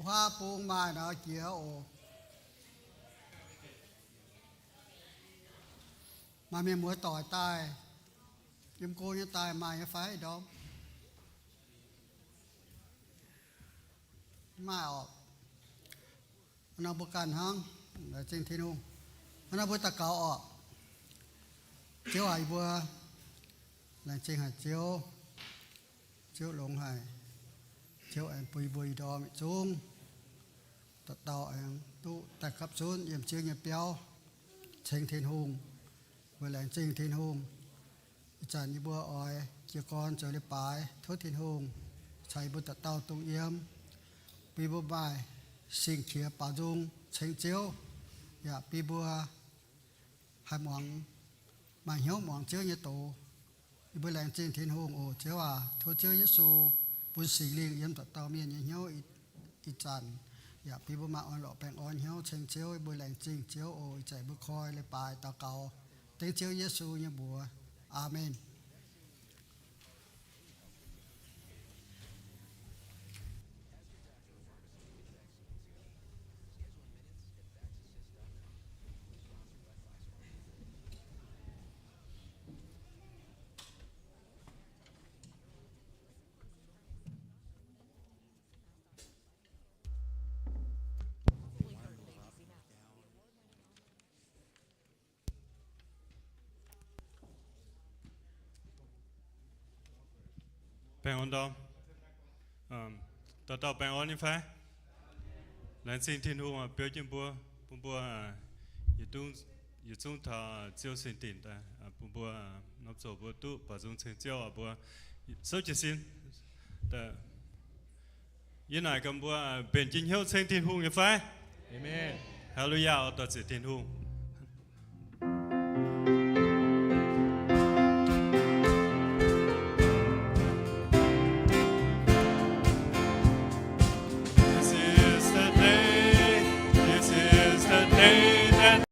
Huaav bung maaih nor jiex oc. Maaih mienh muoz doic daaih, yiem go nyei daaih maaih nyei fai ndorm? Maaih oc. Nor mbuo ganh hnangv, laengz zingh Tin-Hungh. Nor mbuo daux gaux oc. Ziouv aac, yie mbuo laengz zingh haic Ziouv. Ziouv longx haic. Ziouv aengx bun yie mbuo ih ndorm yietc zungv dauh dauh aengx duqv daaih gapv zunv yiem Ziouv nyei biauv ceng Tin-Hungh. Mbuo laengz zingh Tin-Hungh. Ih zanc yie mbuo oix jiez gorn zoux leiz-baaix tov Tin-Hungh caux yie mbuo dauh dauh dongh yiem, bun yie mbuo maaih sing-qiex baaux nzung ceng Ziouv, yaac bun yie mbuo haih muangx, maaih hnyouv muangx Ziouv nyei doz. Yie mbuo laengz zingh Tin-Hungh oc. Ziouv aac, tov Ziouv Yesu bun Singx Lingh yiem dauh dauh mienh nyei hnyouv ih zanc, yaac bun yie mbuo maaih orn-lorqc baengh orn hnyouv ceng Ziouv. Yie mbuo laengz zingh Ziouv oc. Ih zanc mbuo koi leiz-baaix daux gaux dengv Ziouv Yesu nyei mbuox. Aamen. Baengh orn ndorm. Dauh dauh baengh orn nyei fai? Laengz zingh Tin-Hungh biou jienv mbuo, bun mbuo yietc zungv taux Ziouv singx dinc daaih, bun mbuo norm zoqc mbuo duqv baaux nzung ceng Ziouv oc. Mbuo souv jiez sin. Yie naaic gaax mbuo mbenc jiex hnyouv ceng Tin-Hungh nyei fai? Aamen. Haa^lu^yaa, oix dorh ziec Tin-Hungh. This is the day, this is the day that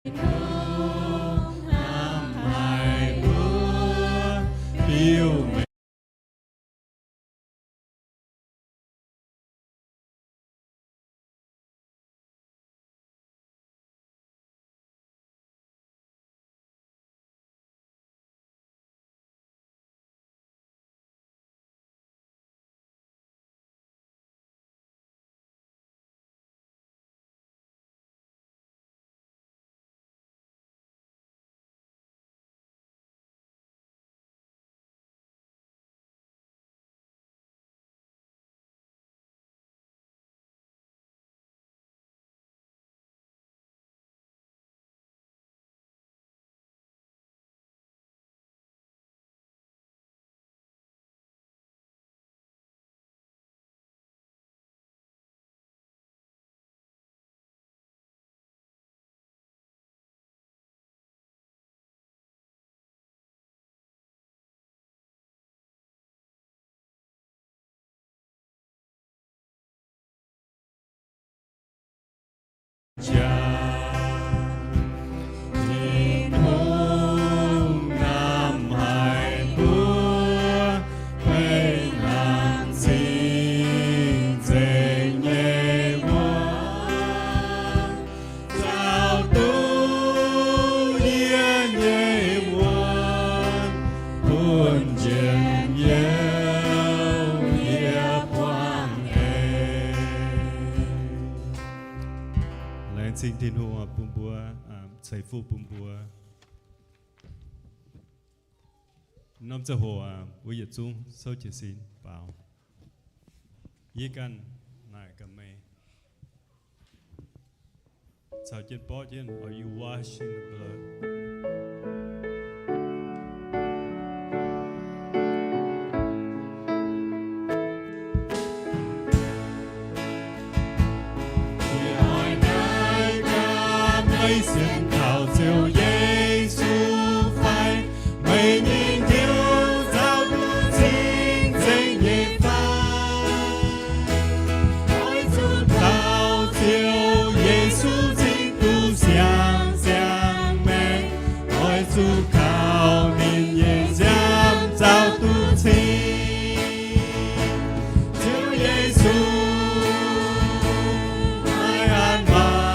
Tin-Hungh hnamv haic mbuo, biux meih. Tin-Hungh hnamv haic mbuo, meih hnamv cing-nzengc nyei wuov, zaux duqv yie nyei wuonh, bun njien-youh yie buangh eix. Laengz zingh Tin-Hungh bun mbuo, ceix fuqv bun mbuo. Norm ziangh hoc mbuo yietc zungv souv jiez sin baaux. Yie ganh naaic gaax meih. Caux jienv borqv jienv, are you washed in the blood? Yie oix naaiv gaax meih sienx kaux Ziouv Yesu fai? Meih nyei hnyouv nzauh duqv cing-nzengc nyei fai? Oix zuqc kaux Ziouv Yesu cing duqv siang-siang maengc. Oix zuqc kaux ninh nyei nziaamv nzauh duqv cing. Ziouv Yesu, meih an maah!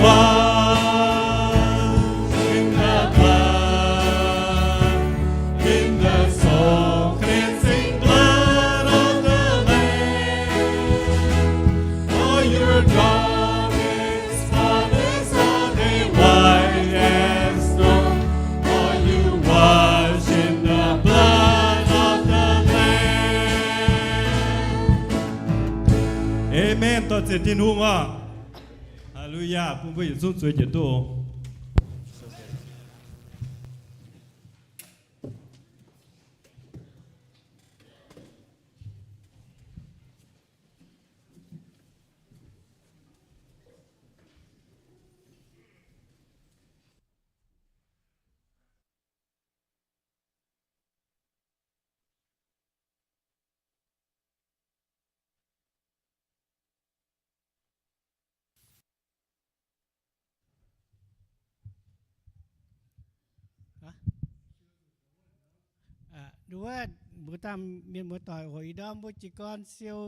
Washed in the blood, in the soul cleansing blood of the Lamb. For your garments, spotless, are they white as snow. For you washed in the blood of the Lamb. Amen. Dorh ziec Tin-Hungh oc. Haa^lu^yaa. Bun mbuo yietc zungv zueiz jienv duqv oc. Wuov mbuo dangh mienh muoz-doic oc, ih ndorm mbuo jiez gorn siou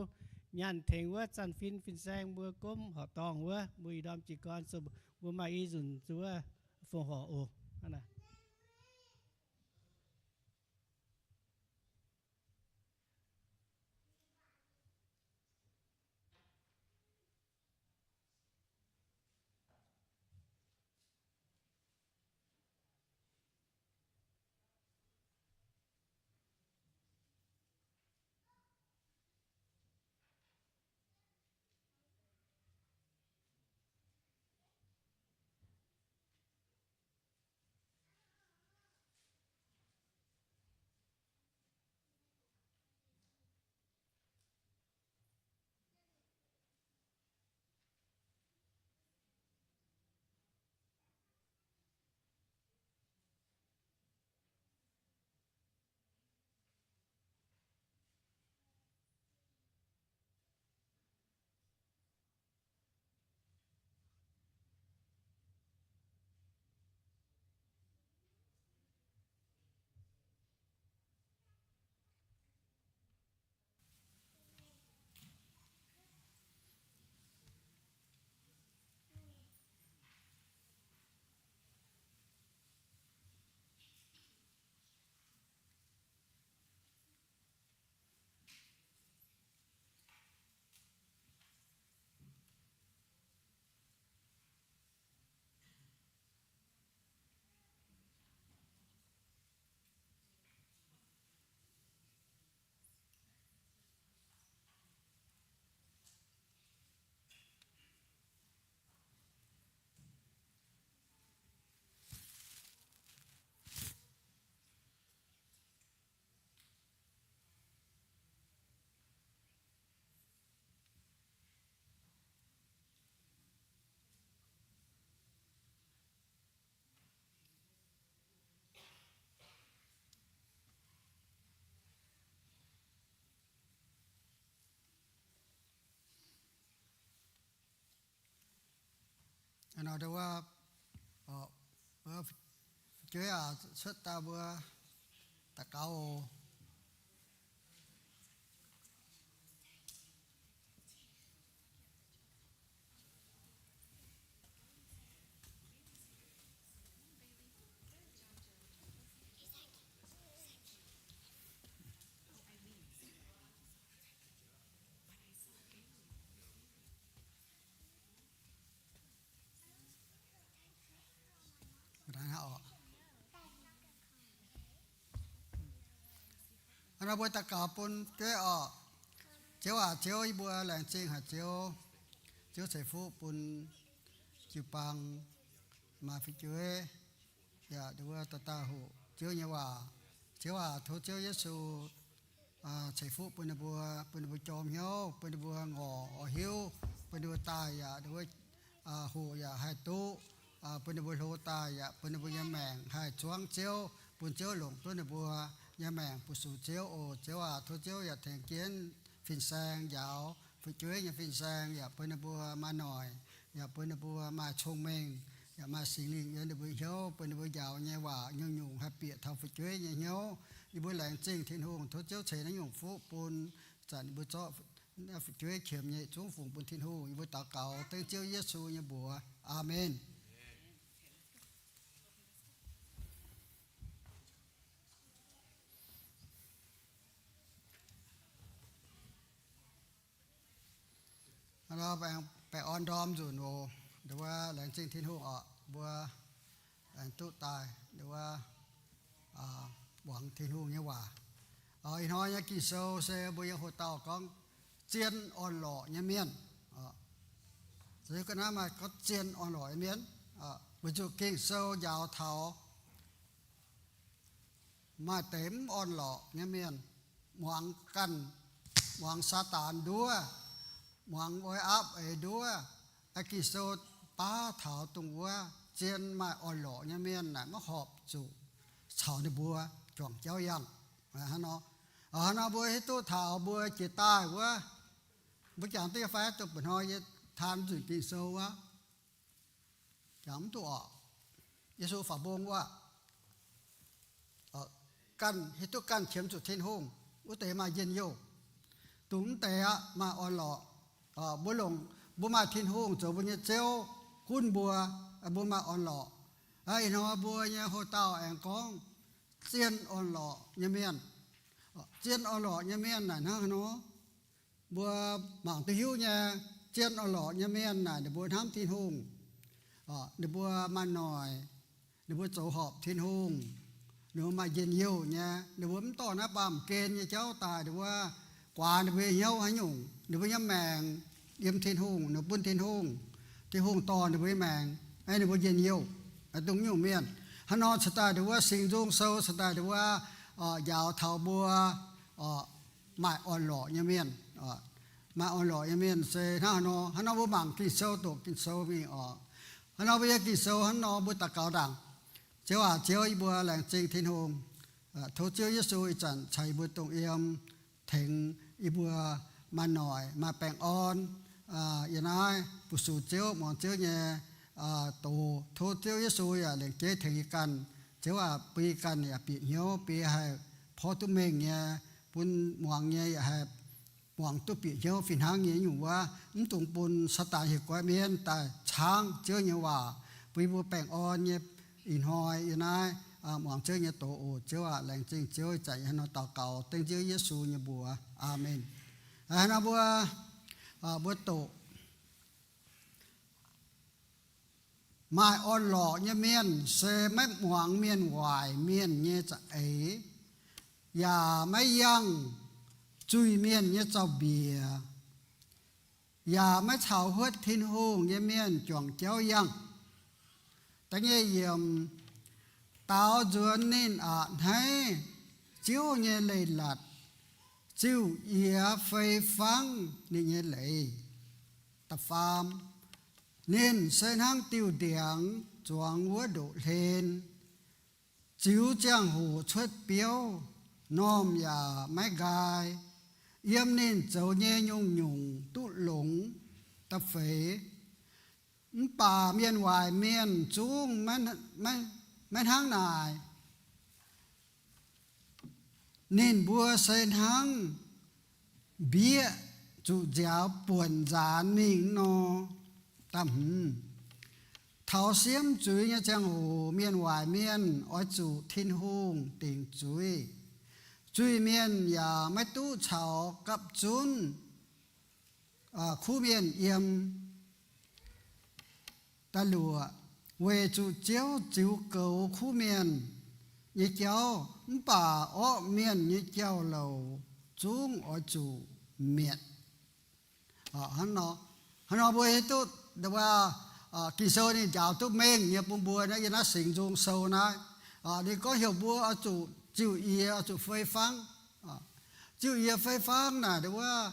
nyaanh tengx wuov Zanc Fin fin-saeng mbuo gomv horqc dorngh wuov, mbuo ih ndorm jiez gorn, mbuo maaih i nzunc zuov fongc horc oc. Nor, fu'jueiv aac, cuotv daaih mbuo daux gaux oc. Nor mbuo daux gaux bun fu'jueiv oc. Ziouv aac, Ziouv, yie mbuo laengz zingh haic Ziouv. Ziouv ceix fuqv bun jiu-baang maaih fu'jueiv yaac nduov dauh dauh hoqc Ziouv nyei waac. Ziouv aac, tov Ziouv Yesu ceix fuqv bun ninh mbuo, bun ninh mbuo jorm hnyouv, bun ninh mbuo ngorc oix hiuv, bun ninh mbuo daaih yaac nduov hoqc yaac haih duqv, bun ninh mbuo hlo daaih yaac bun ninh mbuo nyei maengc haih zuangv Ziouv, bun Ziouv longc duqv ninh mbuo nyei maengc bu sux Ziouv oc. Ziouv aac, tov Ziouv yaac tengx jienv fin-saeng njaaux fu'jueiv nyei fin-saeng, yaac bun ninh mbuo maaih noic, yaac bun ninh mbuo maaih cong-mengh, yaac maaih Singx Lingh yiem ninh mbuo hnyouv, bun ninh mbuo njaaux nyei waac nyungc-nyungc haih bieqc taux fu'jueiv nyei hnyouv. Yie mbuo laengz zingh Tin-Hungh, tov Ziouv ceix naaiv nyungc fuqv bun zanc yie mbuo zorqv fu'jueiv qiemx nyei yietc zungv fungx bun Tin-Hungh. Yie mbuo daux gaux dengv Ziouv Yesu nyei mbuox. Aamen. Baengh orn ndorm nzunc oc. Nduov, laengz zingh Tin-Hungh oc, mbuo aengx duqv daaih nduov, muangx Tin-Hungh nyei waac. Ih hnoi nyei Ging-Sou se mbuo nyei hoc-dauh gorngv zien orn-lorqc nyei mienh. Naaiv maaih gorngv zien orn-lorqc nyei mienh, weic zuqc Ging-Sou njaaux taux maaih deix mv orn-lorqc nyei mienh, muangx ganh, muangx Saadaan nduov, muangx oix aapv eix nduov. Aa, Ging-Sou baav taux dongh wuov zien maaih orn-lorqc nyei mienh naaic maiv horpc zuqc caux ninh mbuo juangc jauv yangh. Hnangv nor, hnangv nor mbuo hiuv duqv taux mbuo jiex daaih wuov, mbuo jangx duqv nyei fai? Dongh mba'hnoi yie taan nzunc Ging-Sou wuov, jangx mv duqv oc. Yesu faaux mbong wuov, ganh hiuv duqv ganh qiemx zuqc Tin-Hungh, wuov deix maaih njien-youh. Dongh mv deix aqv maaih orn-lorqc. Mbuo longc, mbuo maaih Tin-Hungh zoux mbuo nyei Ziouv gunv mbuo, mbuo maaih orn-lorqc. Ih hnoi mbuo nyei hoc-dauh aengx gorngv zien orn-lorqc nyei mienh. Zien orn-lorqc nyei mienh naaic hnangv haaix nor? Mbuo mangc duqv hiuv nyei, zien orn-lorqc nyei mienh naaic ninh mbuo hnamv Tin-Hungh, ninh mbuo maaih noic, ninh mbuo zoux horpc Tin-Hungh, ninh mbuo maaih njien-youh nyei, ninh mbuo mv dorh naaiv baamh gen nyei jauv daaih, ninh mbuo guaax ninh mbuo nyei hnyouv haaix nyungc, ninh mbuo nyei maengc yiem Tin-Hungh, ninh bun Tin-Hungh, Tin-Hungh dorh ninh mbuo nyei maengc, ninh mbuo njien-youh. Dongh nyungc mienh hnangv nor cingx daaih nduov, Singx Nzung Sou cingx daaih nduov, njaaux taux mbuo maaih orn-lorqc nyei mienh. Maaih orn-lorqc nyei mienh se hnangv haaix nor? Hnangv nor mbuo mangc Ging-Sou, doqc Ging-Sou mingh oc. Hnangv nor mbuo nyei Ging-Sou hnangv nor, mbuo daux gaux ndaangc. Ziouv aac, Ziouv, yie mbuo laengz zingh Tin-Hungh. Tov Ziouv Yesu ih zanc caux yie mbuo dongh yiem, tengx yie mbuo maaih noic maaih baengh orn yiem naaiv fu-sux Ziouv, muangx Ziouv nyei doz. Tov Ziouv Yesu yaac lengc jeiv tengx yie ganh. Ziouv aac, bun yie ganh yaac bieqc hnyouv, bun yie haih porv duqv mengh nyei, bun muangx nyei yaac haih muangx duqv bieqc hnyouv fih hnangv nyei nyungc wuov, mv dungx bun Saadaan hieh guaiv mienv daaih caangv Ziouv nyei waac, bun yie mbuo baengh orn nyei ih hnoi yiem naaiv muangx Ziouv nyei doz oc. Ziouv aac, laengz zingh Ziouv. Ih zanc yie hnangv nor daux gaux dengv Ziouv Yesu nyei mbuox. Aamen. Hnangv nor mbuo, mbuo doqc, maaih orn-lorqc nyei mienh se maiv muangx mienh waaic mienh nyei za'eix, yaac maiv yangh zuiz-mienh nyei zaux-mbiec, yaac maiv caux huotv Tin-Hungh nyei mienh juangc jauv yangh. Da'nyeic yiemc, daaux nzuonx ninh aqc hneiv Ziouv nyei leiz-latc, ziux-yiex fei fangv ninh nyei leiz. Da'faam, ninh se hnangv diuh ndiangx zuangx wuov ndoqv-hlen, ziux ziangh hoc cuotv biouv, normh yaac maiv nqaai. Yiem ninh zoux nyei nyungc-nyungc duqv longx. Da'feix, mv baac mienh waaic mienh zungv maiv hnangv naaic. Ninh mbuo se hnangv mbieqv zuqc nziaaux buonc nzaanx mingh nor. Da'hmz, taux siemv zuiz nyei ziangh hoc mienh waaic mienh oix zuqc Tin-Hungh dingc zuiz. Zuiz-mienh yaac maiv duqv caux gapv zunv kuv mienh yiem. Da'luoqc, weic zuqc Ziouv ziux goux kuv mienh nyei jauv, mv baac orqv mienh nyei jauv-louc zungv oix zuqc mietc. Hnangv nor mbuo hiuv duqv Ging-Sou ninh njaaux duqv mengh nyei bun mbuo naaiv yiem naaiv Singx Nzung Sou naaiv. Ninh gorngv heuc mbuo oix zuqc ziux-yiex, oix zuqc fei fangv. Ziux-yiex fei fangv naaic wuov,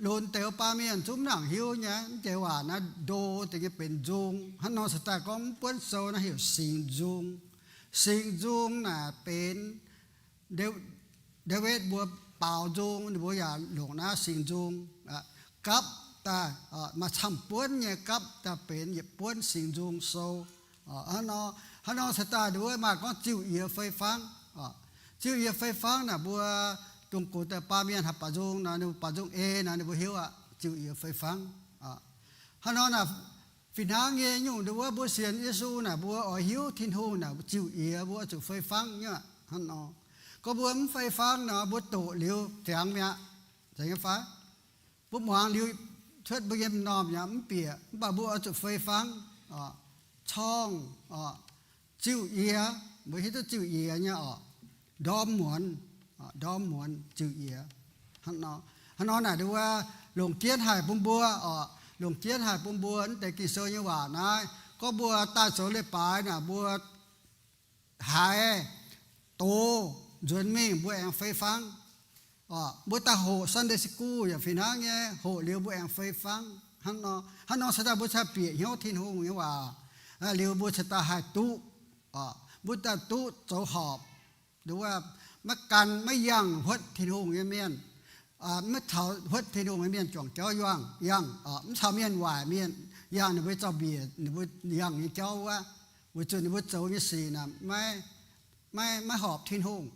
lunx deix wuov baamh mienh zungv mv nangc hiuv nyei. Mv deix waac naaiv ndo deix nyei benx nzung. Hnangv nor cingx daaih gorngv mv buonv sou naaiv heuc Singx Nzung. Singx Nzung naaic benx Ndaawitv mbuo baaux nzung, ninh mbuo yaac longc naaiv Singx Nzung gapv daaih, maaih camv-buonv nyei gapv daaih benx yietc buonv Singx Nzung Sou. Hnangv nor cingx daaih nduov maaih gorngv ziux-yiex fei fangv. Ziux-yiex fei fangv naaic mbuo dongh gox daaih baamh mienh haih baaux nzung nor, ninh mbuo baaux nzung ei nor, ninh mbuo hiuv aqv, ziux-yiex fei fangv. Hnangv nor naaic Fih hnangv nyei nyungc nduov wuov, mbuo sienx Yesu naaic, mbuo oix hiuv Tin-Hungh naaic ziuc yiez, mbuo oix zuqc fei fangv nyei aqv. Hnangv nor, gorngv mbuo mv fei fangv nor, mbuo doqc liuz ziangx mi'aqv. Zeiz nyei fai? Mbuo muangx liuz cuotv mbuo nyei m'normh yaac mv bieqc, mv baac mbuo oix zuqc fei fangv, corngh, ziuc yiez. Mbuo hiuv duqv ziuc yiez nyei orqc, ndorm muonz, ndorm muonz ziuc yiez. Hnangv nor naaic nduov wuov, longc jienv haic bun mbuo oc, longc jienv haic bun mbuo mv deix Ging-Sou nyei waac naaiv. Gorngv mbuo daaih zoux leiz-baaix naaic, mbuo haiz doz nzuonx mingh mbuo aengx fei fangv. Mbuo daaih hoqc Sunday school yaac fih hnangv nyei, hoqc liuz mbuo aengx fei fangv. Hnangv nor, hnangv nor cingx daaih mbuo cingx bieqc hnyouv Tin-Hungh nyei waac, liuz mbuo cingx daaih haih duqv, mbuo daaih duqv zoux horpc. Nduov wuov, maiv gan maiv yangh huotv Tin-Hungh nyei mienh, maiv caux huotv Tin-Hungh nyei mienh juangc jauv yangh, yangh, mv caux mienh waaic mienh yangh ninh mbuo zaux-mbiec, ninh mbuo yangh nyei jauv wuov, weic zuqc ninh mbuo zoux nyei sic naaic maiv, maiv horpc Tin-Hungh.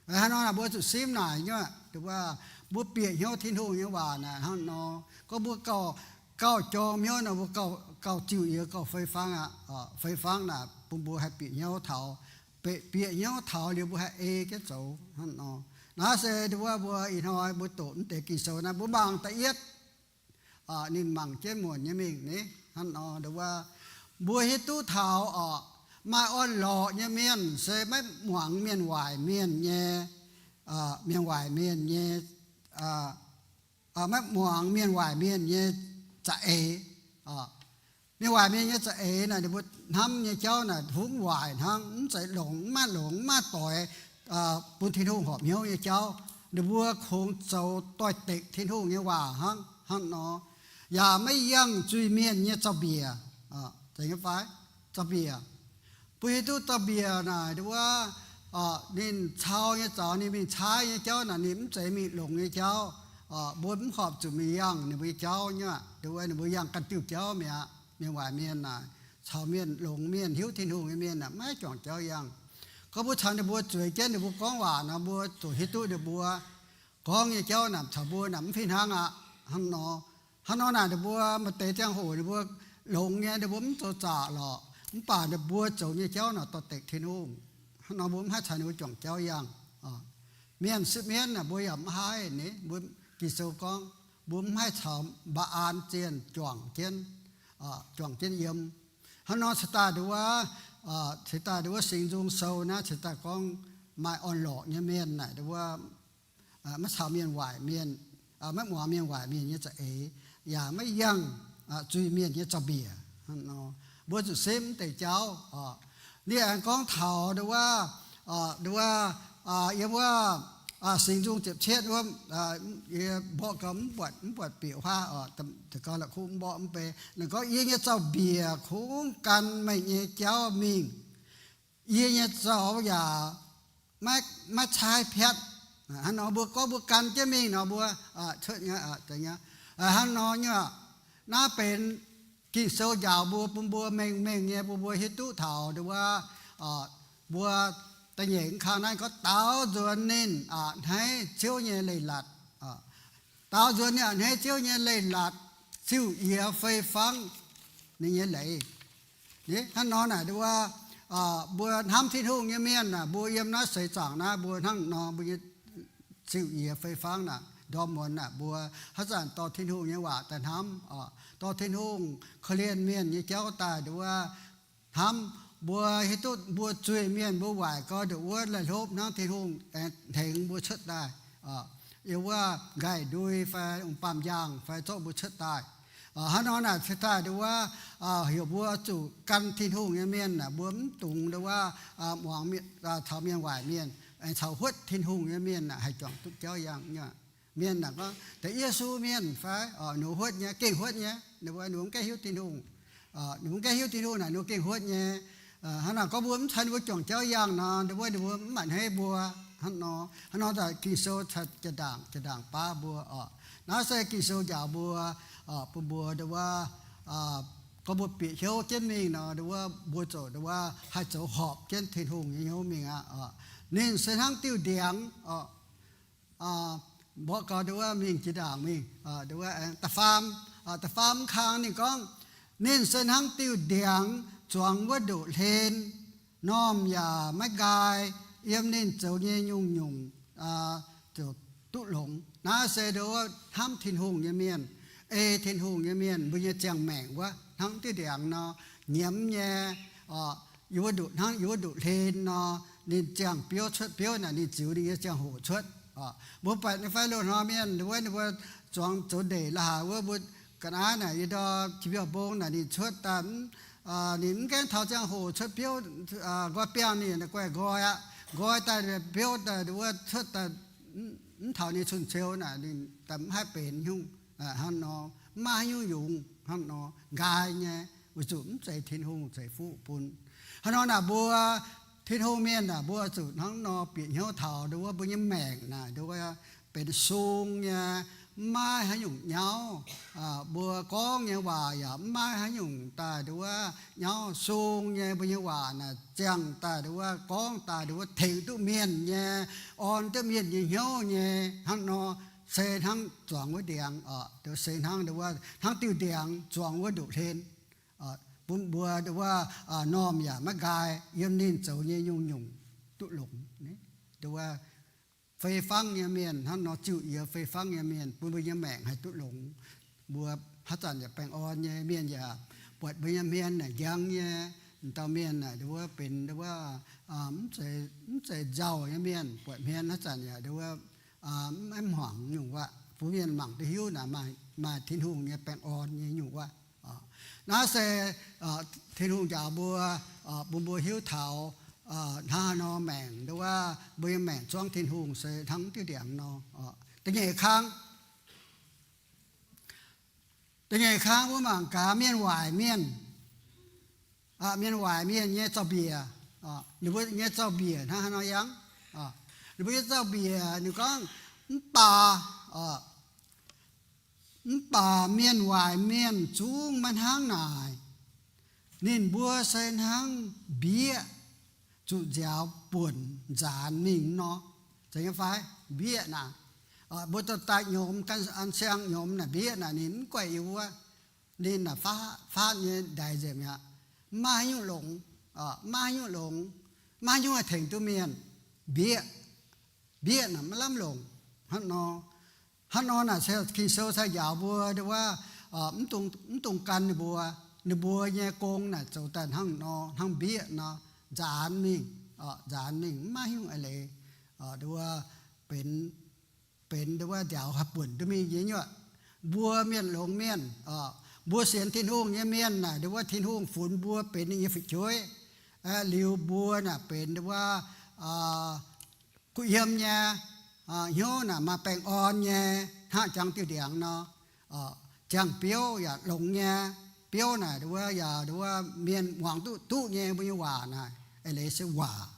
Hnangv nor naaic mbuo zuqc simv naaic nyei, nduov wuov, mbuo bieqc hnyouv Tin-Hungh nyei waac naaic hnangv nor. Gorngv mbuo gauh, gauh jorm hnyouv nor, mbuo gauh, gauh ziuc yiez, gauh fei fangv aqv. Fei fangv naaic bun mbuo haih bieqc hnyouv taux, bieqc hnyouv taux liuz mbuo haih ei jienv zoux hnangv nor. Naaiv se nduov wuov mbuo ih hnoi mbuo doqc mv deix Ging-Sou naaiv, mbuo mangc da'yietv, ninh mangc jienv muonc nyei mingh ni. Hnangv nor nduov wuov, mbuo hiuv duqv taux oc, maaih orn-lorqc nyei mienh se maiv muangx mienh waaic mienh nyei, mienh waaic mienh nyei, maiv muangx mienh waaic mienh nyei za'eix. Mienh waaic mienh nyei za'eix naaic, ninh mbuo hnamv nyei jauv naaic hungv waaic hnangv, mv zeiz longx, mv maaih longx, mv maaih doix bun Tin-Hungh horpc hnyouv nyei jauv. Ninh mbuo kungx zoux doix-dekc Tin-Hungh nyei waac hnangv, hnangv nor. Yaac maiv yangh zuiz-mienh nyei zaux-mbiec. Zeiz nyei fai? Zaux-mbiec. Mbuo hiuv duqv zaux-mbiec naaic nduov wuov, ninh cau nyei zaux, ninh mingh caaiv nyei jauv naaic, ninh mv zeiz mingh longx nyei jauv. Mbuo mv horpc zuqc mingh yangh ninh mbuo nyei jauv nyei aqv. Nduov wuov, ninh mbuo yangh ganh diuh jauv mi'aqv. Mienh waaic mienh naaic, caux mienh longx mienh, hiuv Tin-Hungh nyei mienh naaic, maiv juangc jauv yangh. Gorngv mbuo caux ninh mbuo zueiz jienv ninh mbuo gorngv waac nor, mbuo zuqc hiuv duqv ninh mbuo gorngv nyei jauv naaic caux mbuo naaic mv fih hnangv aqv. Hnangv nor, hnangv nor naaic ninh mbuo maaih deix ziangh hoc ninh mbuo longx nyei, ninh mbuo mv zoux zaqc lorqc, mv baac ninh mbuo zoux nyei jauv naaic doix-dekc Tin-Hungh. Hnangv nor mbuo mv haih caux ninh mbuo juangc jauv yangh. Mienh sipv mienv naaic mbuo yaac mv haih ni. Mbuo Ging-Sou gorngv mbuo mv haih caux mba'an zienh juangc jienv, juangc jienv yiem. Hnangv nor cingx daaih nduov wuov, cingx daaih nduov wuov Singx Nzung Sou naaiv cingx daaih gorngv maaih orn-lorqc nyei mienh naaic nduov wuov, maiv caux mienh waaic mienh, maiv muangx mienh waaic mienh nyei za'eix, yaac maiv yangh zuiz-mienh nyei zaux-mbiec. Mbuo zuqc simv deix jauv. Ninh aengx gorngv taux nduov wuov, nduov wuov, yiem wuov Singx Nzung ziepc cietv wuov, yie mborqv gau mv buatc, mv buatc bieqc huaav, gau la'kuqv mborqv mv bei. Ninh gorngv, yie nyei zaux-mbiec kungx gan meih nyei jauv mingh. Yie nyei zaux yaac maiv, maiv caaiv piatv. Hnangv nor mbuo gorngv mbuo gan jienv mingh nor mbuo cuotv nyei. Hnangv nor nyei, naaiv benx Ging-Sou njaaux mbuo, bun mbuo mengh mengh nyei, bun mbuo hiuv duqv taux nduov wuov, mbuo da'nyeic kang naaiv gorngv, daaux nzuonx ninh a'hneiv Ziouv nyei leiz-latc. Daaux nzuonx ninh a'hneiv Ziouv nyei leiz-latc, ziuc yiez fei fangv ninh nyei leiz. Hnangv nor naaic nduov wuov, mbuo hnamv Tin-Hungh nyei mienh naaic, mbuo yiem naaiv seix zaangc naaiv mbuo hnangv nor mbuo nyei ziuc yiez fei fangv naaic, ndorm muonz naaic mbuo haaix zanc dorh Tin-Hungh nyei waac daaih hnamv, dorh Tin-Hungh korv-lienh mienh nyei jauv daaih nduov wuov, hnamv mbuo hiuv duqv mbuo zuiz-mienh mbuo waaic gau nduqc wuov laih hlopv hnangv Tin-Hungh aengx tengx mbuo cuotv daaih, yiem wuov nqaih ndui fai ong-baamh njaangh fai zorqv mbuo cuotv daaih. Hnangv nor naaic cingx daaih nduov wuov, heuc mbuo zuqc gan Tin-Hungh nyei mienh naaic, mbuo mv dungx nduov wuov, muangx, caux mienh waaic mienh, aengx caux huotv Tin-Hungh nyei mienh naaic haih juangc duqv jauv yangh nyei. Mienh naaic gorngv deix Yesu mienh fai, ninh huotv nyei, gengh huotv nyei, ninh mbuo ninh mbuo mv gaengh hiuv Tin-Hungh. Ninh mbuo mv gaengh hiuv Tin-Hungh naaic ninh mbuo gengh huotv nyei. Hnangv naaic gorngv mbuo mv caux ninh mbuo juangc jauv yangh nor, ninh mbuo, ninh mbuo mv maaih hneiv mbuo. Hnangv nor, hnangv nor daaih Ging-Sou cingx daaih, daaih ndaangc, daaih ndaangc baav mbuo oc. Naaiv se Ging-Sou njaaux mbuo, bun mbuo nduov wuov, gorngv mbuo bieqc hnyouv jienv mingh nor, nduov wuov mbuo zoux nduov wuov haih zoux horpc jienv Tin-Hungh nyei hnyouv mingh aqv. Ninh se hnangv diuh ndiangx oc. Mborqv gau nduov wuov mingh jiex ndaangc mingh, nduov wuov da'faam, da'faam kang ninh gorngv, Ninh se hnangv diuh ndiangx zuangx wuov ndoqv hlen, normh yaac maiv nqaai, yiem ninh zoux nyei nyungc-nyungc ziouc duqv longx. Naaiv se ndo wuov hnamv Tin-Hungh nyei mienh, ei Tin-Hungh nyei mienh, mbuo nyei ziangh maengc wuov hnangv diuh ndiangx nor, nyiemz nyei, yiem wuov ndoqv, hnangv yiem wuov ndoqv hlen nor, ninh ziangh biouv cuotv biouv naaic, ninh ziux ninh nyei ziangh hoc cuotv. Mbuo buatc nyei fai loz-hnoi mienh wuov, ninh mbuo zuangx zoux ndeic la'haaix wuov, mbuo ga'naaiv naaic yie ndor Tin-Biouv Mbong naaic ninh cuotv daaih, ninh mv gaengh taux ziangh hoc cuotv biouv, nqoi biangh ninh guaih nqoi aqv. Nqoi daaih biouv daaih wuov cuotv daaih mv taux ninh cun-ceu naaic, ninh daaih mv haih benx nyungc hnangv nor, mv maaih haaix nyungc yungz hnangv nor, nqaai nyei, weic zuqc mv zeiz Tin-Hungh ceix fuqv bun. Hnangv nor naaic mbuo Tin-Hungh mienh naaic, mbuo zuqc hnangv nor bieqc hnyouv taux ndo wuov mbuo nyei maengc naaic ndo wuov benx sung nyei, mv maaih haaix nyungc nyauv. Mbuo gorngv nyei waac yaac mv maaih haaix nyungc daaih ndo wuov nyauv, sung nyei. Mbuo nyei waac naaic ziangh daaih ndo wuov, gorngv daaih ndo wuov tengx duqv mienh nyei, orn duqv mienh nyei hnyouv nyei hnangv nor, se hnangv zuangx wuov ndiangx, se hnangv ndo wuov hnangv diuh ndiangx zuangx wuov ndoqv hlen, bun mbuo ndo wuov normh yaac maiv nqaai, yiem ninh zoux nyei nyungc-nyungc duqv longx. Ndo wuov fei fangv nyei mienh hnangv nor, ziuh yie fei fangv nyei mienh, bun mbuo nyei maengc haih duqv longx. Mbuo haaix zanc yaac baengh orn nyei, mienh yaac buatc mbuo nyei hmien naaic njang nyei. Dauh mienh naaic ndo wuov benx ndo wuov mv zeiz nzauh nyei mienh, buatc hmien haaix zanc yaac ndo wuov maiv hmuangx nyungc wuov. Bun mienh mangc duqv hiuv naaic maaih Tin-Hungh nyei baengh orn nyei nyungc wuov. Naaiv se Tin-Hungh njaaux mbuo, bun mbuo hiuv taux hnangv haaix nor maengc ndo wuov, mbuo nyei maengc zuangv Tin-Hungh se hnangv diuh ndiangx nor. Da'nyeic kang, da'nyeic kang mbuo mangc gaax mienh waaic mienh, mienh waaic mienh nyei zaux-mbiec, ninh mbuo nyei zaux-mbiec hnangv haaix nor yangh. Ninh mbuo nyei zaux-mbiec ninh gorngv, mv baac mv baac mienh waaic mienh zungv maiv hnangv naaic. Ninh mbuo se hnangv mbieqv zuqc nziaaux buonc nzaanx mingh nor. Zeiz nyei fai? Mbieqv naaic, mbuo dorh daaih nyomx, gan an siang nyomx naaic, mbieqv naaic ninh mv guaih yiu wuov. Ninh naaic faatv, faatv nyei ndaix nzengc mi'aqv. Mv maaih haaix nyungc longx, mv maaih haaix nyungc longx, mv maaih haaix nyungc haih tengx duqv mienh. Mbieqv, mbieqv naaic maiv lamh longc hnangv nor. Hnangv nor naaic se Ging-Sou cingx njaaux mbuo ndo wuov, mv dungx gan ninh mbuo. Ninh mbuo nyei gong naaic zoux daaih hnangv nor, hnangv mbieqv nor, nzaanx mingh, nzaanx mingh, mv maaih haaix nyungc eix leiz ndo wuov benx, benx ndo wuov nziaaux haih buonc duqv mingh nyei nyuoqc. Mbuo mienh longx mienh, mbuo sienx Tin-Hungh nyei mienh naaic, ndo wuov Tin-Hungh funx mbuo benx ninh nyei fu'jueiv. Liuz mbuo naaic benx ndo wuov kuh yiem nyei, hnyouv naaic maaih baengh orn nyei, hnangv jangx diuh ndiangx nor. Ziangh biouv yaac longx nyei. Biouv naaic ndo wuov yaac ndo wuov mienh muangx duqv, duqv nyei. Mbuo nyei waac naaic eix leiz se waac,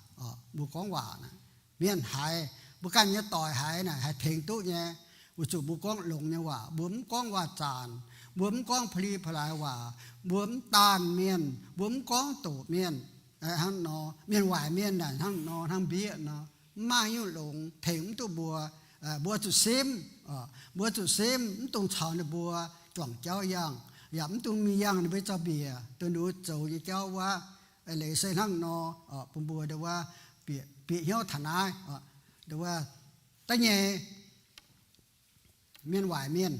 mbuo gorngv waac naaic, mienh haiz, mbuo ganh nyei doic haiz naaic haih tengx duqv nyei. Weic zuqc mbuo gorngv longx nyei waac, mbuo mv gorngv waac-zaanc, mbuo mv gorngv pa'li pa'laaix waac, mbuo mv daanh mienh, mbuo mv gorngv doqc mienh. Hnangv nor, mienh waaic mienh naaic hnangv nor, hnangv mbieqv nor, mv maaih haaix nyungc longx, tengx mv duqv mbuo. Mbuo zuqc simv, mbuo zuqc simv, mv dungx caux ninh mbuo juangc jauv yangh, yaac mv dungx mingh yangh ninh mbuo zaux-mbiec, dunh ninh mbuo zoux nyei jauv wuov. Eix leiz se hnangv nor, bun mbuo ndo wuov bieqc, bieqc hnyouv taux naaiv, ndo wuov da'nyeic, mienh waaic mienh.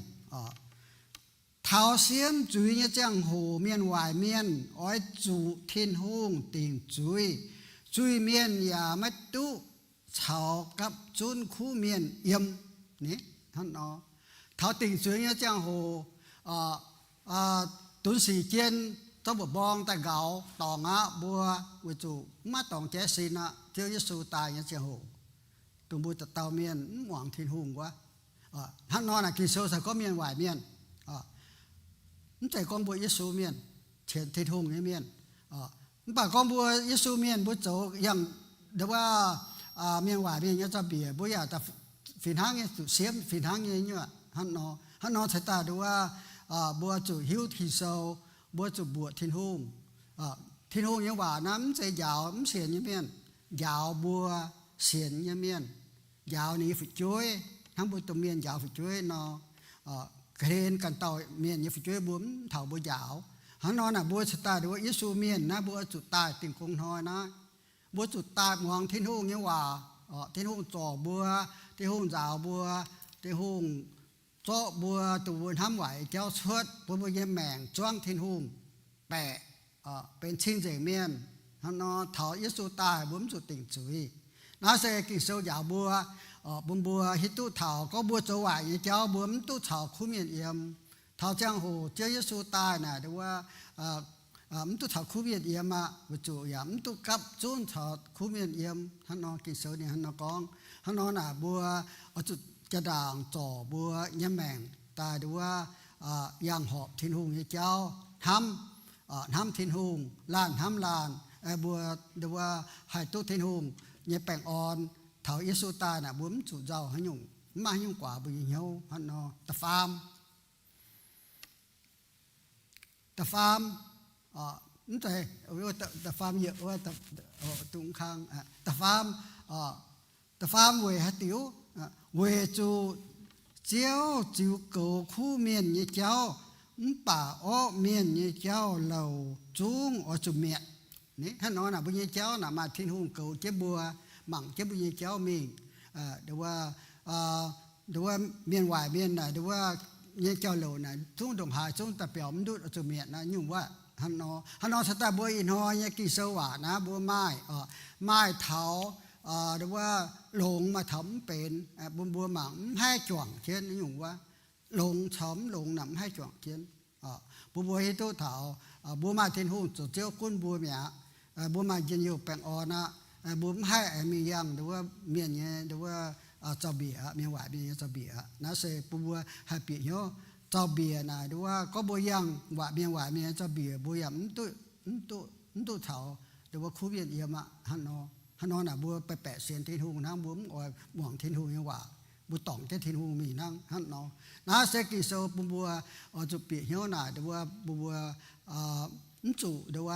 Taux siemv zuiz nyei ziangh hoc mienh waaic mienh oix zuqc Tin-Hungh dingc zuiz. Zuiz-mienh yaac maiv duqv caux gapv zunv kuv mienh yiem. Ni, hnangv nor, taux dingc zuiz nyei ziangh hoc, dunx sic jien, zorqv mbuoqc mborng daaih nqaux dorngc aqv mbuo, weic zuqc mv maaih dorngx jaiv sin aqv. Ziouv Yesu daaih nyei ziangh hoc, dongh mbuo dauh dauh mienh mv muangx Tin-Hungh wuov. Hnangv nor naaic Ging-Sou cingx gorngv mienh waaic mienh, mv zeiz gorngv mbuo Yesu mienh, qienx Tin-Hungh nyei mienh. Mv baac gorngv mbuo Yesu mienh mbuo zoux yangh ndo wuov mienh waaic mienh nyei zaux-mbiec, mbuo yaac fih hnangv nyei zuqc siemv, fih hnangv nyei nyuoqc. Hnangv nor, hnangv nor cingx daaih ndo wuov mbuo zuqc hiuv Ging-Sou, mbuo zuqc mbuoqc Tin-Hungh. Tin-Hungh nyei waac naaiv mv zeiz njaaux mv sienx nyei mienh, njaaux mbuo sienx nyei mienh, njaaux ninh nyei fu'jueiv hnangv mbuo domh mienh njaaux fu'jueiv nor. Ga'hlen ganh dauh mienh nyei fu'jueiv mbuo mv taux mbuo njaaux. Hnangv nor naaic mbuo cingx daaih nduov Yesu mienh naaiv mbuo oix zuqc daaih dingh gong hnoi naaiv. Mbuo zuqc daaih muangx Tin-Hungh nyei waac. Tin-Hungh zorc mbuo, Tin-Hungh nzaaux mbuo, Tin-Hungh zorqv mbuo, dongh mbuo hnamv waaic nyei jauv cuotv, bun mbuo nyei maengc zuangv Tin-Hungh baeqc, benx cing-nzengc mienh. Hnangv nor taux Yesu daaih mbuo mv zuqc dingc zuiz. Naaiv se Ging-Sou njaaux mbuo, bun mbuo hiuv duqv taux gorngv mbuo zoux waaic nyei jauv mbuo mv duqv caux kuv mienh yiem. Taux ziangh hoc Ziouv Yesu daaih naaic nduov mv duqv caux kuv mienh yiem aqv, weic zuqc yaac mv duqv gapv zunv caux kuv mienh yiem. Hnangv nor Ging-Sou ninh hnangv nor gorngv. Hnangv nor naaic mbuo oix zuqc jaa ndaangc zorc mbuo nyei maengc daaih nduov yangh horpc Tin-Hungh nyei jauv, hnamv, hnamv Tin-Hungh, laanh hnamv laanh, mbuo nduov haih duqv Tin-Hungh nyei baengh orn. Taux Yesu daaih naaic mbuo mv zuqc nzauh haaix nyungc, mv maaih haaix nyungc guaax mbuo nyei hnyouv. Hnangv nor da'faam da'faam, mv zeiz, da'faam yietc, da'faam, da'faam weic haaix diuc? Weic zuqc Ziouv ziux goux kuv mienh nyei jauv, mv baac orqv mienh nyei jauv louc zungv oix zuqc mietc. Hnangv nor naaic mbuo nyei jauv naaic maaih Tin-Hungh goux jienv mbuo, mangc jienv mbuo nyei jauv mingh. Nduov, nduov mienh waaic mienh naaic nduov nyei jauv-louc naaic zungv ndongc haaix zungv da'biaux mv ndutv oix zuqc mietc naaiv nyungc wuov. Hnangv nor, hnangv nor cingx daaih mbuo ih hnoi nyei Ging-Sou waac naaiv mbuo maaih, maaih taux nduov longx, maaih taux mv benx, bun mbuo mangc mv haih juangc jienv nyungc wuov. Longx caux mv longx naaic mv haih juangc jienv. Bun mbuo hiuv duqv taux mbuo maaih Tin-Hungh zoux Ziouv gunv mbuo mi'aqv. Mbuo maaih njien-youh baengh orn aqv. Mbuo mv haih aengx mingh yangh nduov mienh nyei nduov zaux-mbiec aqv, mienh waaic mienh nyei zaux-mbiec aqv. Naaiv se bun mbuo haih bieqc hnyouv. Zaux-mbiec naaic nduov gorngv mbuo yangh waaic mienh waaic mienh nyei zaux-mbiec mbuo yaac mv duqv, mv duqv caux nduov kuv mienh yiem aqv. Hnangv nor, hnangv nor naaic mbuo baeqc baeqc sienx Tin-Hungh hnangv, mbuo mv oix muangx Tin-Hungh nyei waac, mbuo dorngc jienv Tin-Hungh mingh hnangv. Hnangv nor, naaiv se Ging-Sou bun mbuo oix zuqc bieqc hnyouv naaic nduov mbuo mv zuqc nduov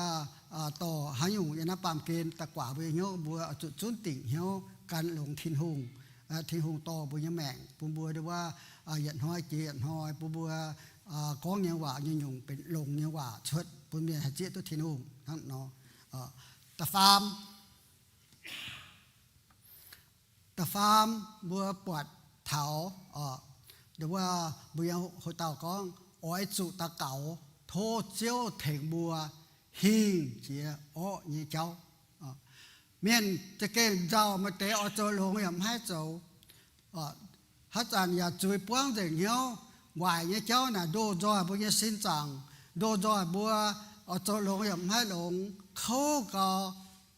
dorh haaix nyungc yiem naaiv baamh gen daaih guaax mbuo nyei hnyouv. Mbuo oix zuqc zunv dingc hnyouv gan longx Tin-Hungh. Tin-Hungh dorh mbuo nyei maengc bun mbuo nduov yietc hnoi jiex yietc hnoi, bun mbuo gorngv nyei waac nyungc-nyungc benx longx nyei waac cuotv bun mienh haih zieqv duqv Tin-Hungh hnangv nor. Da'faam, da'faam mbuo buatc taux nduov mbuo nyei hoc dauh gorngv oix zuqc daux gaux tov Ziouv tengx mbuo hingh jiex orqv nyei jauv. Mienh za'gengh nzauh, maaih deix oix zoux longx yaac mv haih zoux. Haaix zanc yaac zuiz buangv nzengc hnyouv. Waaic nyei jauv naaic ndoh nzoih mbuo nyei sin zaangc, ndoh nzoih mbuo oix zoux longx yaac mv haih longx, kouv gau,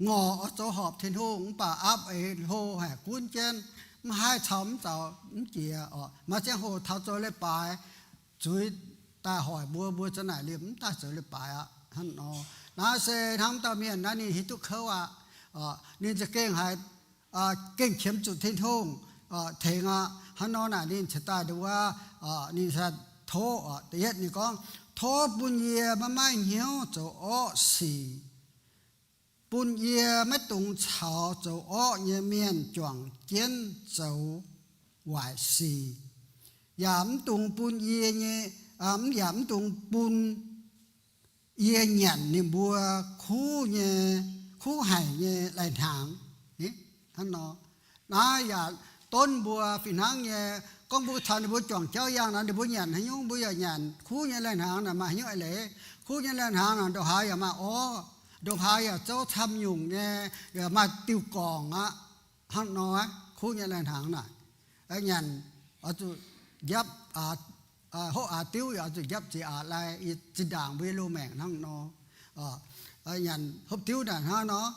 ngorc oix zoux horpc Tin-Hungh mv baac aapv eix hlo haic gunv jienv, mv haih caux mv zaux mv jiex oc. Maaih ziangh hoc taux zoux leiz-baaix, zuiz daaih hoic mbuo, mbuo za'naaic liemh mv daaih zoux leiz-baaix aqv. Hnangv nor, naaiv se hnangv dauh mienh naaiv ninh hiuv duqv kouv aqv. Ninh za'gengh haiz gengh qiemx zuqc Tin-Hungh tengx aqv. Hnangv nor naaic ninh cingx daaih nduov, ninh cingx daaih tov, da'yietv ninh gorngv, tov bun yie maiv maaih hnyouv zoux orqv sic, bun yie maiv dungx caux zoux orqv nyei mienh juangc jienv zoux waaic sic, yaac mv dungx bun yie nyei, yaac mv dungx bun yie nyanc ninh mbuo kuv nyei, kuv haic nyei lai-hnaangx. Hnangv nor, naaiv yaac donv mbuo fih hnangv nyei. Gorngv mbuo caux ninh mbuo juangc jauv yangh nor, ninh mbuo nyanc haaix nyungc mbuo yaac nyanc. Kuv nyei lai-hnaangx naaic maaih haaix nyungc eix leiz? Kuv nyei lai-hnaangx naaic ndongc haaix yaac maaih orv, ndongc haaix yaac zouv camv nyungc nyei, yaac maaih diuh gorngc aqv. Hnangv nor, kuv nyei lai-hnaangx naaic, nyanc oix zuqc njapv, hopv aax diuv yaac oix zuqc njapv ziex aax lai, zinh ndaangc mbuo nyei loz-maengc hnangv nor. Nyanc hopv diuv naaic hnangv nor,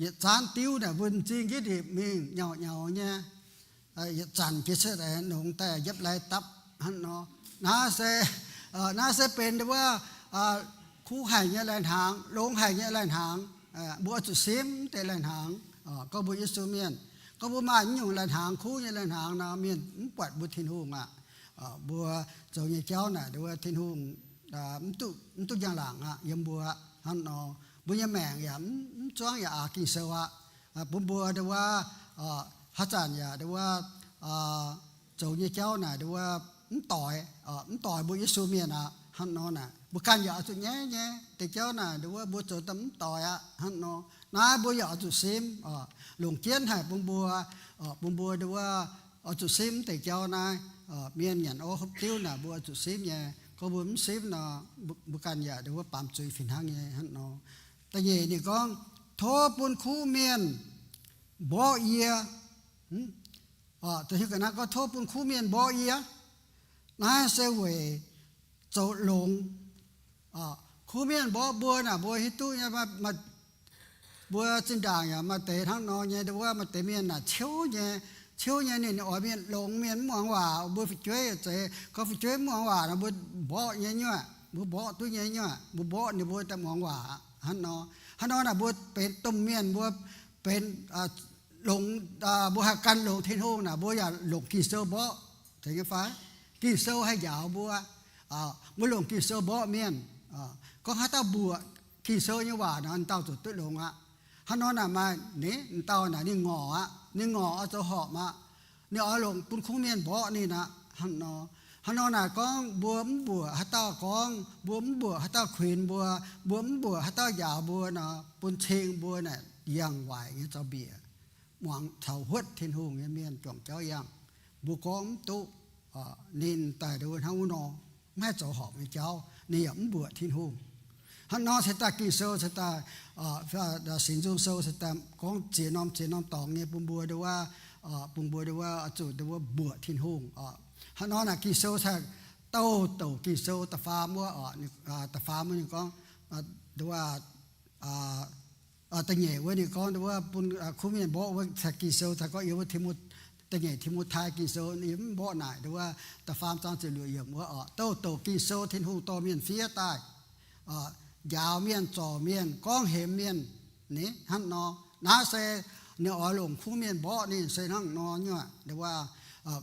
yietc zaanv diuv naaic mbuo m'zing njiec ndipc mingh nyauc nyauc nyei. Yietc zanc jiex cuotv nongx daaih njapv lai dapv hnangv nor. Naaiv se, naaiv se benx wuov kuv haic nyei lai-hnaangx, longx haic nyei lai-hnaangx. Mbuo oix zuqc simv deix lai-hnaangx. Gorngv mbuo Yesu mienh, gorngv mbuo maaih naaiv nyungc lai-hnaangx, kuv nyei lai-hnaangx nor, mienh mv buatc mbuo Tin-Hungh aqv. Mbuo zoux nyei jauv naaic nduov Tin-Hungh mv duqv njang-laangc aqv yiem mbuo aqv. Hnangv nor, mbuo nyei maengc yaac mv zuangv yaac aax Ging-Sou aqv. Bun mbuo nduov haaix zanc yaac nduov zoux nyei jauv naaic nduov mv doix, mv doix mbuo Yesu mienh aqv. Hnangv nor naaic, Mbuo ganh yaac oix zuqc nyaiv nyei. Deix jauv naaic nduov wuov mbuo zoux daaih mv doix aqv. Hnangv nor, naaiv mbuo yaac oix zuqc simv, longc jienv haic bun mbuo, bun mbuo nduov wuov oix zuqc simv deix jauv naaiv. Mienh nyanc orv hopv diuv naaic mbuo oix zuqc simv nyei. Gorngv mbuo mv simv nor, mbuo ganh yaac nduov wuov baamz zuiz fih hnangv nyei. Hnangv nor, da'nyeic ninh gorngv, tov bun kuv mienh mborqv yie. Tov bun kuv mienh mborqv yie. Naaiv se weic zoux longx. Kuv mienh mborqv mbuo naaic mbuo hiuv duqv nyei, mbuo zinh ndaangc yaac maaih deix hnangv nor nyei, nduov wuov maaih deix mienh naaic ciouv nyei, ciouv nyei ninh oix mienh longx, mienh mv muangx waac. Mbuo fu'jueiv yaac zeiz, gorngv fu'jueiv mv muangx waac nor mbuo mborqv nyei nyuoqc, mbuo mborqv duqv nyei nyuoqc, mbuo mborqv ninh mbuo daaih muangx waac aqv. Hnangv nor, hnangv nor naaic mbuo benx domh mienh, mbuo benx longx, mbuo haih gan longx Tin-Hungh naaic mbuo yaac longc Ging-Sou mborqv, zeiz nyei fai? Ging-Sou haih njaaux mbuo. Mbuo longc Ging-Sou mborqv mienh. Gorngv haaix dauh mbuoqc Ging-Sou nyei waac nor, dauh ziouc duqv longx aqv. Hnangv nor naaic maaih, ninh dauh naaic ninh ngorc aqv, ninh ngorc oix zoux horpc aqv. Ninh oix longc bun kuv mienh mborqv ninh aqv. Hnangv nor, hnangv nor naaic gorngv mbuo mv mbuoqc haaix dauh gorngv, mbuo mv mbuoqc haaix dauh kuinx mbuo, mbuo mv mbuoqc haaix dauh njaaux mbuo nor, bun cing mbuo naaic yangh waaic nyei zaux-mbiec, muangx caux huotv Tin-Hungh nyei mienh juangc jauv yangh. Mbuo gorngv mv duqv, ninh daaih nduov hnangv wuov nor, mv haih zoux horpc nyei jauv, ninh yaac mv mbuoqc Tin-Hungh. Hnangv nor se daaih Ging-Sou se daaih, Singx Nzung Sou se daaih gorngv ziex norm ziex norm dorngx nyei bun mbuo nduov wuov, bun mbuo nduov wuov oix zuqc nduov wuov mbuoqc Tin-Hungh oc. Hnangv nor naaic Ging-Sou cingx douc douc Ging-Sou da'faam wuov oc, da'faam wuov ninh gorngv, nduov wuov, da'nyeic wuov ninh gorngv nduov wuov bun kuv mienh mborqv wuov cingx Ging-Sou cingx gorngv yiem wuov Ti^mo, da'nyeic Ti^mo^tai Ging-Sou yiem mv mborqv naaic nduov wuov da'faam zaang ziepc luoqc yiemc wuov oc. Douc douc Ging-Sou Tin-Hungh dorh mienh fiev daaih, njaaux mienh, zorc mienh, gorngv hemx mienh. Ni hnangv nor, naaiv se ninh oix longc kuv mienh mborqv ninh se hnangv nor nyuoqc. Nduov wuov,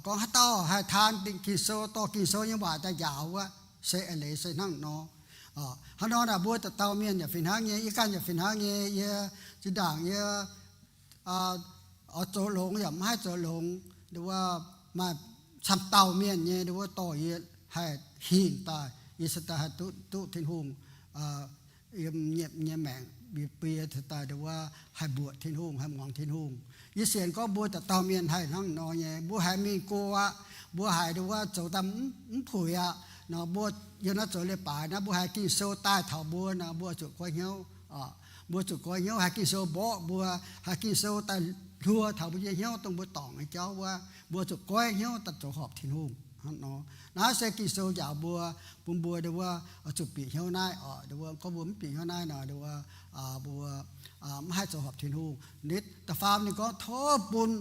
gorngv haaix dauh haih taan Ging-Sou, dorh Ging-Sou nyei waac daaih njaaux wuov, se eix leiz se hnangv nor. Hnangv nor naaic mbuo dauh dauh mienh yaac fih hnangv nyei, yie ganh yaac fih hnangv nyei. Yie zinh ndaangc yie oix zoux longx yaac mv haih zoux longx, nduov wuov maaih camv dauh mienh nyei nduov wuov dorh yie haih hingh daaih, yie se daaih haih duqv, duqv Tin-Hungh yiem nyei maengc, bun yie se daaih nduov wuov haih mbuoqc Tin-Hungh, haih muangx Tin-Hungh. Yie sienx gorngv mbuo dauh dauh mienh haih hnangv nor nyei. Mbuo haiz mingh go aqv, mbuo haiz nduov wuov zoux daaih mv puix aqv nor, mbuo yiem naaiv zoux leiz-baaix naaiv, mbuo haiz Ging-Sou daaih taux mbuo nor, mbuo zuqc goiv hnyouv. Mbuo zuqc goiv hnyouv, haiz Ging-Sou mborqv mbuo, haiz Ging-Sou daaih hluo taux mbuo nyei hnyouv, dongh mbuo dorngc nyei jauv wuov, mbuo zuqc goiv hnyouv daaih zoux horpc Tin-Hungh. Hnangv nor, naaiv se Ging-Sou njaaux mbuo, bun mbuo nduov wuov oix zuqc bieqc hnyouv naaiv oc. Nduov wuov gorngv mbuo mv bieqc hnyouv naaiv nor, nduov wuov mbuo mv haih zoux horpc Tin-Hungh. Nitv da'faam ninh gorngv tov bun,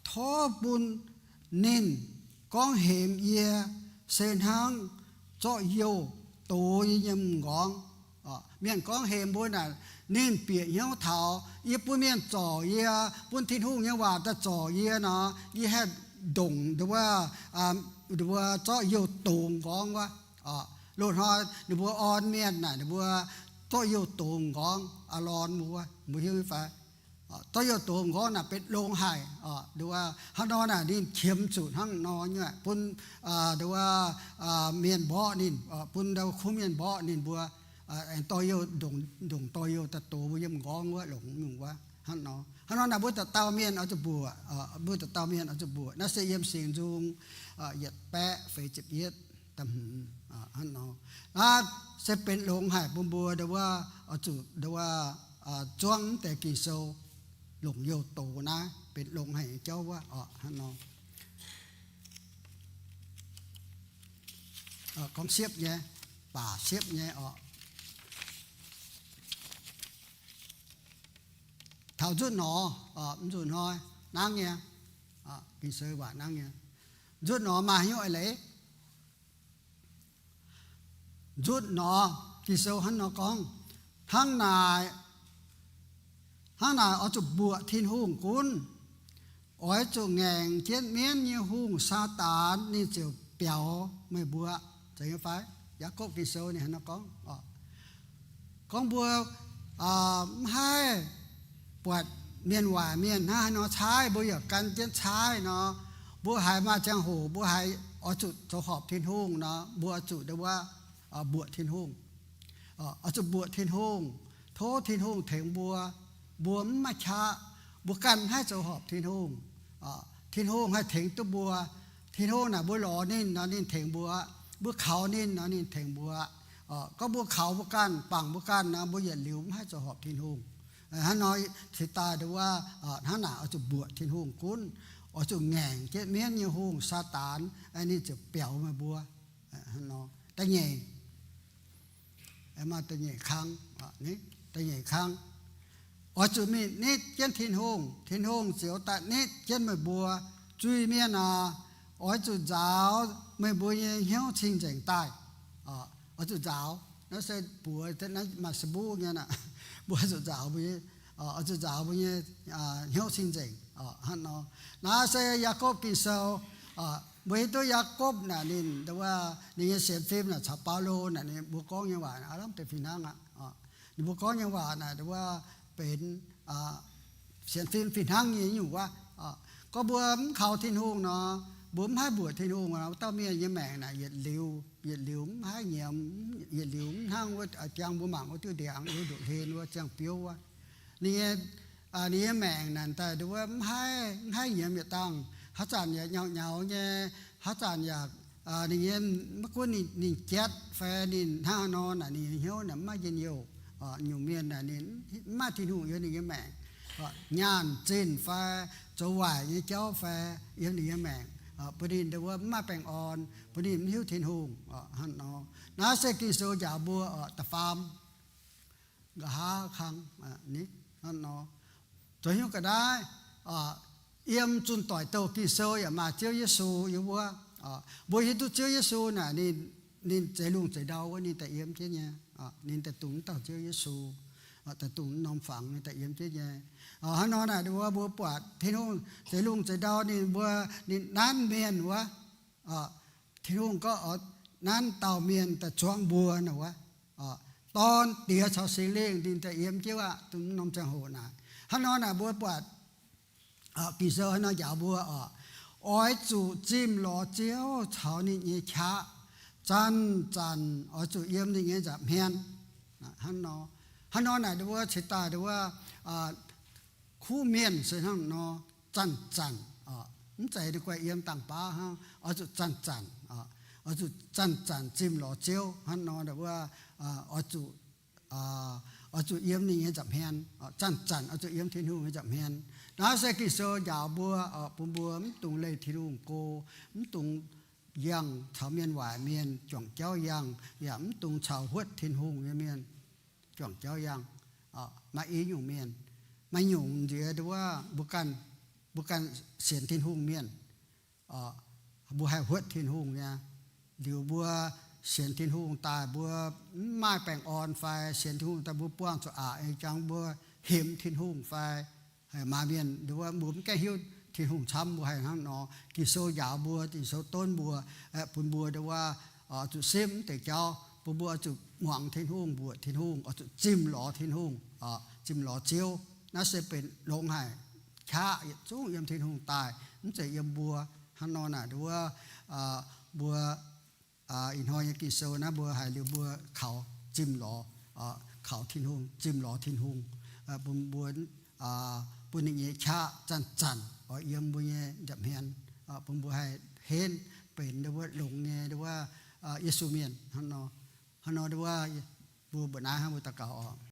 tov bun ninh gorngv hemx yie se hnangv zorqv youh dox yie nyei m'nqorngv. Mienh gorngv hemx mbuo naaic, ninh bieqc hnyouv taux yie, bun mienh zorc yie, bun Tin-Hungh nyei waac daaih zorc yie nor, yie haih ndongc nduov wuov, nduov wuov zorqv youh dox m'nqorngv wuov. Loz-hnoi ninh mbuo orn mienh naaic, ninh mbuo zorqv youh dox m'nqorngv, aa lorn mbuo, mbuo hiuv nyei fai? Zorqv youh dox m'nqorngv naaic benx longx haic. Nduov wuov hnangv nor naaic ninh qiemx zuqc hnangv nor nyei bun, nduov wuov, mienh mborqv ninh, bun nduov kuv mienh mborqv ninh mbuo, aengx dorh youh, ndongc dorh youh daaih dox mbuo yiem m'nqorngv wuov, longx nyungc wuov. Hnangv nor, hnangv nor naaic mbuo dauh dauh mienh oix zuqc mbuoqc, mbuo dauh dauh mienh oix zuqc mbuoqc. Naaiv se yiem Singx Nzung yietc baeqv feix ziepc yietv, da'hmz, hnangv nor. Naaiv se benx longx haic bun mbuo nduov wuov, oix zuqc nduov wuov, zuangv mv deix Ging-Sou, longc youh dox naaiv benx longx haic nyei jauv wuov oc. Hnangv nor, gorngv siepv nyei, baac siepv nyei oc. Taux nzutv nor, mv nzutv hnoi, nangv nyei, Ging-Sou waac nangv nyei. Nzutv nor maaih haaix nyungc eix leiz? Nzutv nor, Ging-Sou hnangv nor gorngv, hnangv naaic, hnangv naaic oix zuqc mbuoqc Tin-Hungh gunv, oix zuqc ngaengc jienv mienv nyei hungh, Saadaan, ninh ziouc biaux meih mbuo. Zeiz nyei fai? Yaakopv Ging-Sou ninh hnangv nor gorngv. Gorngv mbuo mv haih buatc mienh waaic mienh hnangv haaix nor caaiv, mbuo yaac gan jienv caaiv nor, mbuo haiz maaih ziangh hoc mbuo haiz oix zuqc zoux horpc Tin-Hungh nor, mbuo oix zuqc nduov wuov, mbuoqc Tin-Hungh. Oix zuqc mbuoqc Tin-Hungh, tov Tin-Hungh tengx mbuo. Mbuo mv maaih qaqv, mbuo ganh mv haih zoux horpc Tin-Hungh. Tin-Hungh haih tengx duqv mbuo. Tin-Hungh naaic mbuo lorz ninh nor, ninh tengx mbuo aqv. Mbuo kaux ninh nor, ninh tengx mbuo aqv. Gorngv mbuo kaux mbuo ganh, bangc mbuo ganh nor, mbuo yietc liuz mv haih zoux horpc Tin-Hungh. Hnangv nor cingx daaih nduov wuov, hnangv naaic oix zuqc mbuoqc Tin-Hungh gunv, oix zuqc ngaengc jienv mienv nyei hungh, Saadaan, ninh ziouc biaux meih mbuo. Da'nyeic, da'nyeic kang, da'nyeic kang, oix zuqc mingh nitv jienv Tin-Hungh, Tin-Hungh ziouc daaih nitv jienv meih mbuo. Zuiz-mienh aah, oix zuqc nzaaux meih mbuo nyei hnyouv cing-nzengc daaih. Oix zuqc nzaaux. Naaiv se buoz, naaiv maaih สบู่ nyei aqv. Mbuo oix zuqc nzaaux mbuo nyei, oix zuqc nzaaux mbuo nyei hnyouv cing-nzengc. Hnangv nor, naaiv se Yaakopv Ging-Sou. Mbuo hiuv duqv Yaakopv naaic ninh, nduov wuov, ninh nyei sienx fim naaic caux Baulo naaic ninh mbuo gorngv nyei waac aav lamh deix fih hnangv aqv. Ninh mbuo gorngv nyei waac naaic nduov wuov benx sienx fim fih hnangv nyei nyungc wuov. Gorngv mbuo mv kaux Tin-Hungh nor, mbuo mv haih mbuoqc Tin-Hungh nor, wuov dauh mienh nyei maengc naaic yietc liuz, yietc liuz mv haih nyiemz, yietc liuz mv hnangv wuov jangx mbuo mangc wuov diuh ndiangx, wuov ndoqv hlen wuov, ziangh biouv wuov. Ninh nyei, ninh nyei maengc naaic daaih nduov wuov mv haih, mv haih nyiemz yietc dangh. Haaix zanc yaac nyaux nyaux nyei, haaix zanc yaac, ninh nyei, maiv gunv ninh, ninh jatv fai ninh hnangv haaix nor naaic, ninh nyei hnyouv naaic mv maaih njien-youh. Nyungc mienh naaic ninh mv maaih Tin-Hungh yiem ninh nyei maengc. Nyaanh zinh fai zoux waaic nyei jauv fai yiem ninh nyei maengc, bun ninh nduov wuov mv maaih baengh orn, bun ninh mv hiuv Tin-Hungh. Hnangv nor, naaiv se Ging-Sou njaaux mbuo da'faam, nqa'haav kang, hnangv nor, zoux hnyouv ga'naaiv, yiem zunh doic douh Ging-Sou yaac maaih Ziouv Yesu yiem wuov. Mbuo hiuv duqv Ziouv Yesu naaic ninh, ninh zeix lungh zeix ndau wuov ninh daaih yiem jienv nyei. Ninh daaih dungx dauh Ziouv Yesu, daaih dungx norm fangx ninh daaih yiem jienv nyei. Hnangv nor naaic nduov wuov mbuo buatc Tin-Hungh zeix lungh zeix ndau ninh mbuo, ninh nanv mienh wuov. Tin-Hungh gorngv oix nanv dauh mienh daaih zuangx mbuo nor wuov, Dorn, Diex caux Singx Lingh ninh daaih yiem jienv aqv, dongh norm ziangh hoc naaic. Hnangv nor naaic mbuo buatc Ging-Sou hnangv nor njaaux mbuo oc, oix zuqc zimh lorz Ziouv caux ninh nyei qaqv, zanc-zanc oix zuqc yiem ninh nyei nza'hmien. Hnangv nor, hnangv nor naaic nduov wuov cingx daaih nduov wuov kuv mienh se hnangv nor, zanc-zanc, mv zeiz ninh guai yiem dangh baav hnangv, oix zuqc zanc-zanc, oix zuqc zanc-zanc zimh lorz Ziouv. Hnangv nor nduov wuov oix zuqc, oix zuqc yiem ninh nyei nza'hmien, zanc-zanc oix zuqc yiem Tin-Hungh nyei nza'hmien. Naaiv se Ging-Sou njaaux mbuo, bun mbuo mv dungx leih Tin-Hungh go, mv dungx yangh caux mienh waaic mienh juangc jauv yangh, yaac mv dungx caux huotv Tin-Hungh nyei mienh juangc jauv yangh. Maaih i nyungc mienh, maaih nyungc nziex nduov wuov mbuo ganh, mbuo ganh sienx Tin-Hungh mienh, mbuo haih huotv Tin-Hungh nyei. Liuz mbuo sienx Tin-Hungh daaih mbuo mv maaih baengh orn fai sienx Tin-Hungh daaih mbuo buangh zuqc aqc nyei jangx mbuo hemx Tin-Hungh fai, maaih mienh nduov wuov mbuo mv gaengh hiuv Tin-Hungh camv mbuo haih hnangv nor. Ging-Sou njaaux mbuo, Ging-Sou donv mbuo, bun mbuo nduov wuov zuqc simv mv deix jauv, bun mbuo zuqc muangx Tin-Hungh, mbuoqc Tin-Hungh, oix zuqc zimh lorz Tin-Hungh, zimh lorz Ziouv. Naaiv se benx longx haic. Qaqv yietc zungv yiem Tin-Hungh daaih, mv zeiz yiem mbuo. Hnangv nor naaic nduov wuov mbuo ih hnoi nyei Ging-Sou naaiv mbuo haiz liuz mbuo kaux zimh lorz, kaux Tin-Hungh, zimh lorz Tin-Hungh, bun mbuo, bun ninh nyei qaqv zanc-zanc oix yiem mbuo nyei nza'hmien, bun mbuo haih henv benx nduov wuov longx nyei nduov wuov Yesu mienh hnangv nor. Hnangv nor nduov wuov mbuo mbuoqc naaiv hnangv mbuo daux gaux oc.